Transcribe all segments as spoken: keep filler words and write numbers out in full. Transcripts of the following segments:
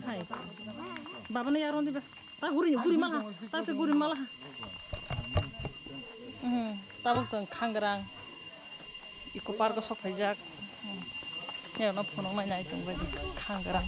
Hai. Baba ni yaron diba. Ta guri, guri mala. Ta te guri mala. Hmm, tabuk chwng khangrang. Eco park o sok phaijak. Hmm. Yaron phunuk nai nai tong bai khangrang.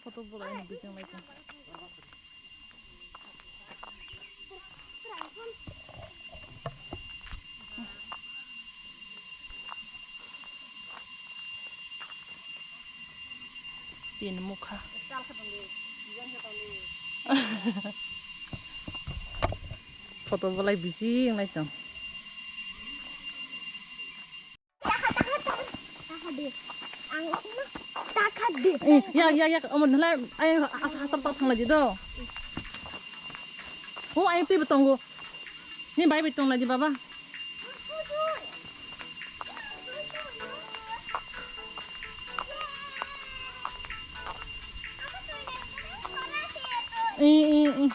Photo bolai no bijang lai tong. Tin mukha. Photo bolai bijing lai tong. Ang takha di. Eh, yak, yak, yak, omo nalai, ai, asa, asa, tak thang lagi do. Oh, ai, twi betong go. Ni bai betong lagi, baba. Eh, eh, eh.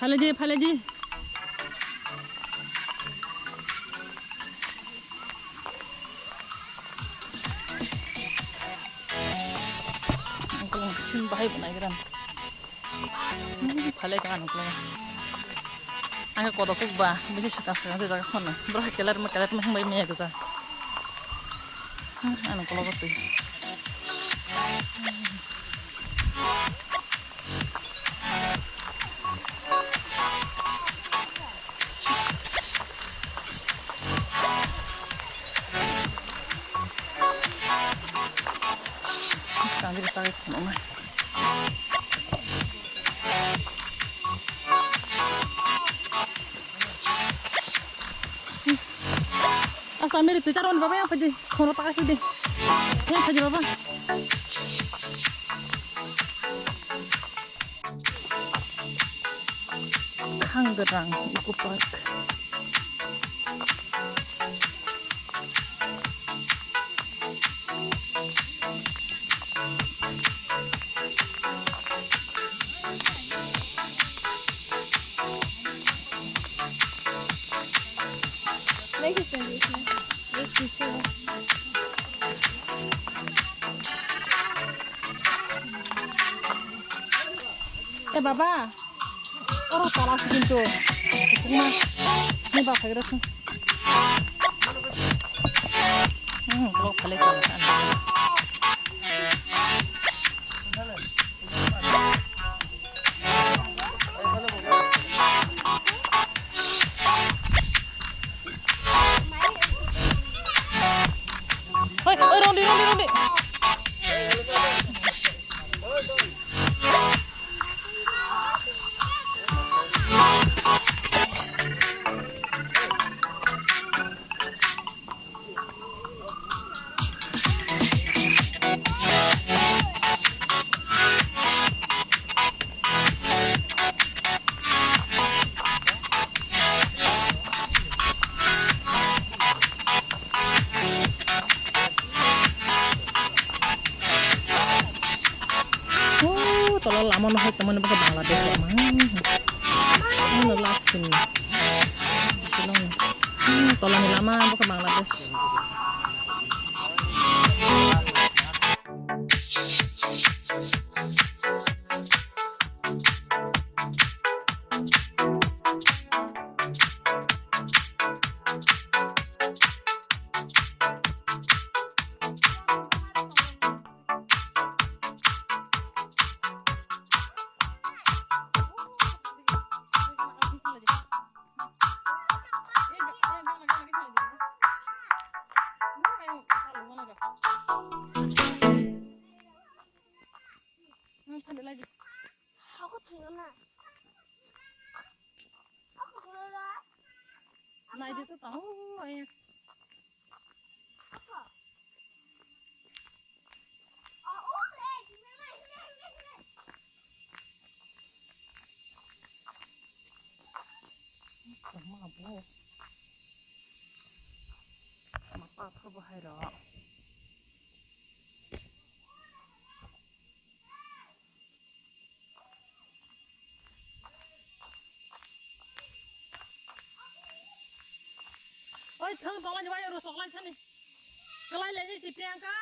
Phale di, phale di. Bahai bo naigra. Hmm, phalai ka ano klo. Ang kodok kuk ba, bisi swkang swkang se jaga khon. Bro kelar ma kelar ma himbai me gja. Hmm, ano klo twi. Swkang se jaga khon. Asta meri tu taron baba yang paji, khono pakai sudi. Yang paji baba. Khangrang Eco Park. Eh, baba. Oro tala si kintu. Kuma. Ni ba khagra tu. Hmm, kalau kale kale kan. Oi, oi, rondi, rondi, rondi. Oh, tola lama no hai teman bukan Bangladesh lama. Ini last ini. Hmm, tola ni lama bukan Bangladesh. Nai de to tao, ai. Tongma bo. Ma pathor bo hai ro. Oi, thang tong ani bai ro sok lai sani. Kalai le ni si Priyanka.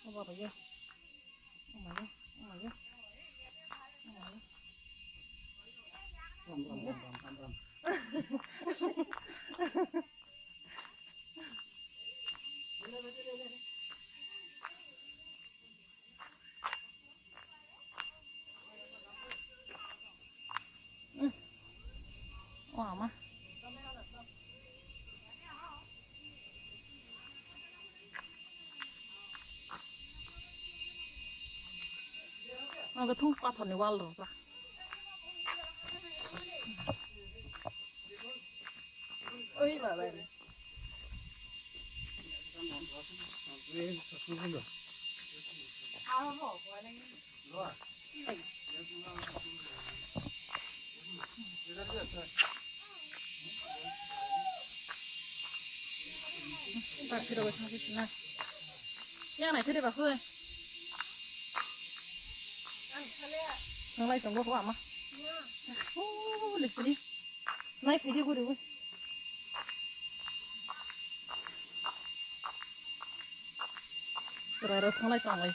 O baba ye. O ma ye. O ma ye. O ma ye. Ram, ram, ram, ram, ram, ram. O ama. Ang thung pathor ni wall rok. Oi baba re. Yang nai phiri ba khoi. Ang lai tongo ko ama. Oh, le phiri. Nai phiri guri wi. Chwrairok thanglai tonglai.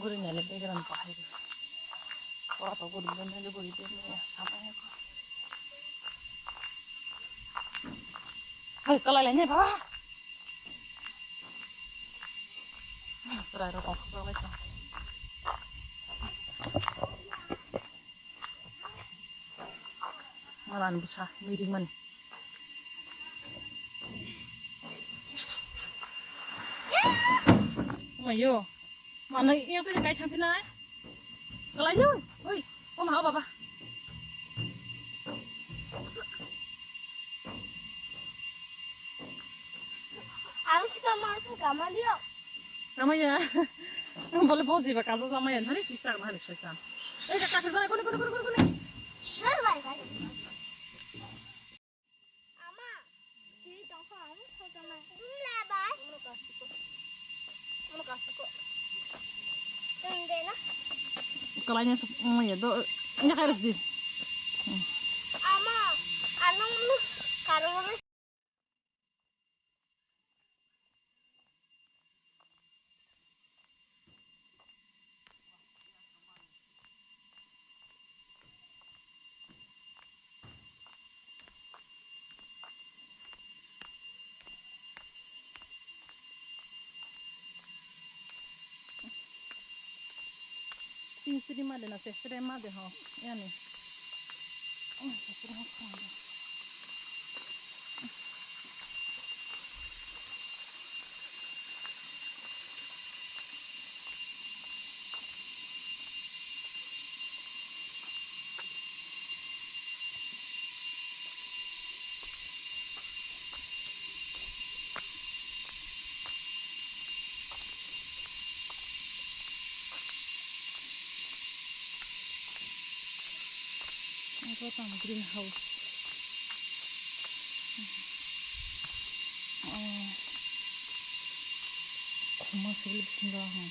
Guri nele background bahai de. Pora to guri nele guri de ne sama ya ko. Hai kalai lai ne ba. Chwrairok kok kok lai ta. Malan bwsa miring mani. Mayo. Mano iya tadi kai thampi nai. Kalai yun. Oi, o ma baba. Ang kita masuk kamar dia. Ramaya. Boleh bau jiba kaza sama ya. Nari cicak nari soitan. Eh, kakak saya kuni kuni kuni kuni kuni. Sir, bye bye. Ama, twi tongkha ang thokjamai. Dum le bai. Ano kasto ko. Ano kasto ko. Tende na. Kalanya sep, oh ya do, nya kairos di. Ama, ano nu karung. Sing sri ma de na se sre ma de ho yani. Oh, se sre ho kha. Abo tamo green house. Oh. Khuma sili bisingo ahwn.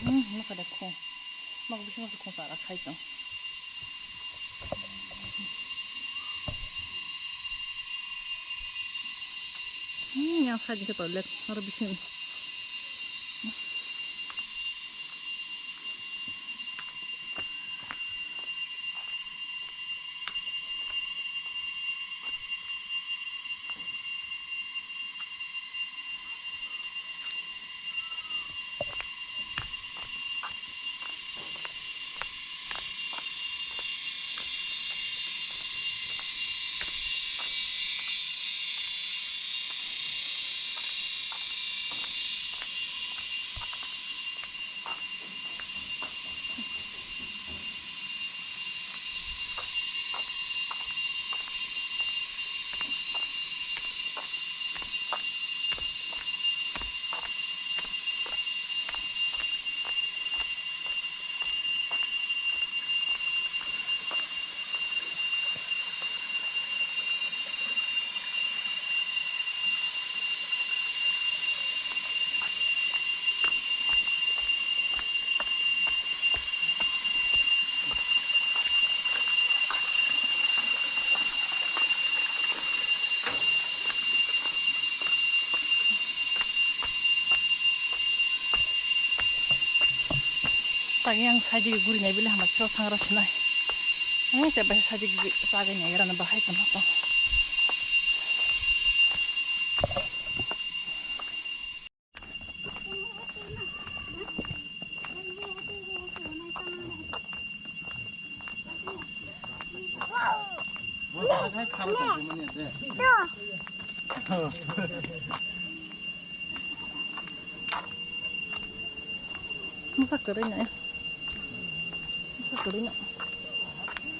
Hmm, nokha de khung. Nok bisingo se khung chara khai tong. Hmm, yang side khe toilet, aro bising. Tagi ang side guri nai bile hama khe thangra sinai. Ang te bai side guri chagai nai rana bahai tong tong. Masa kwrwi na. Masa kwrwi na.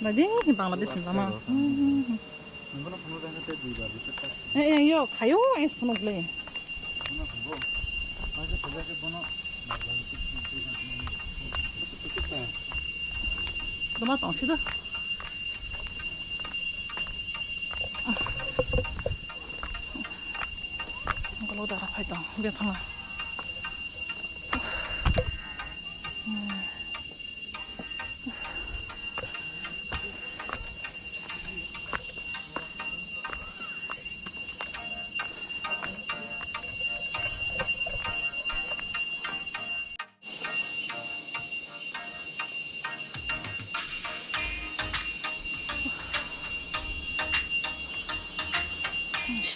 Nadi Bangladesh ni lama. Nangno phunuk jani tei dui bar bisi tak. Eh, eh, yo, khayo, eh, phunuk le. Bono phunuk. Aja phunuk ke bono. Doma tong sida. Kalau darah phai tong, dia tengah.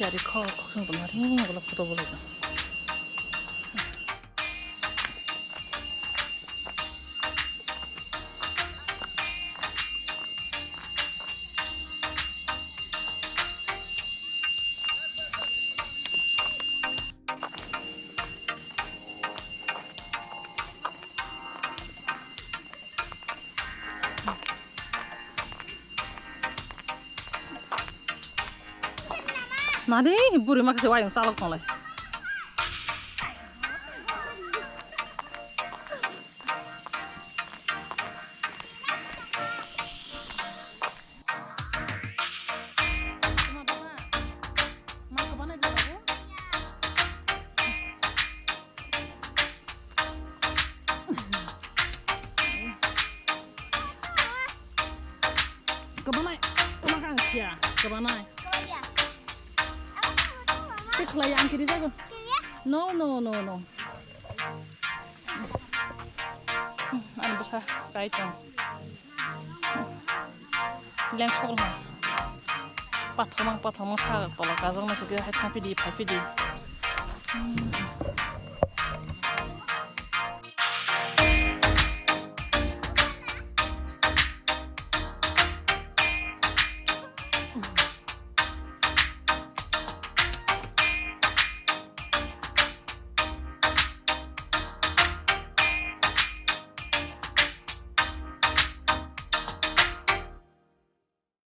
Siyari kok kok song tongmani, golok photo bolai tong. Nani buri makse wayang salok tonglai. Kabanai, kabanai ang siya, kabanai. Tikla yang kiri jago. No, no, no, no. Ani bwsa kai tong. Leng sok ha. Pathomang, pathomang sa tola kajak na sigi hai thang pidi, phai pidi.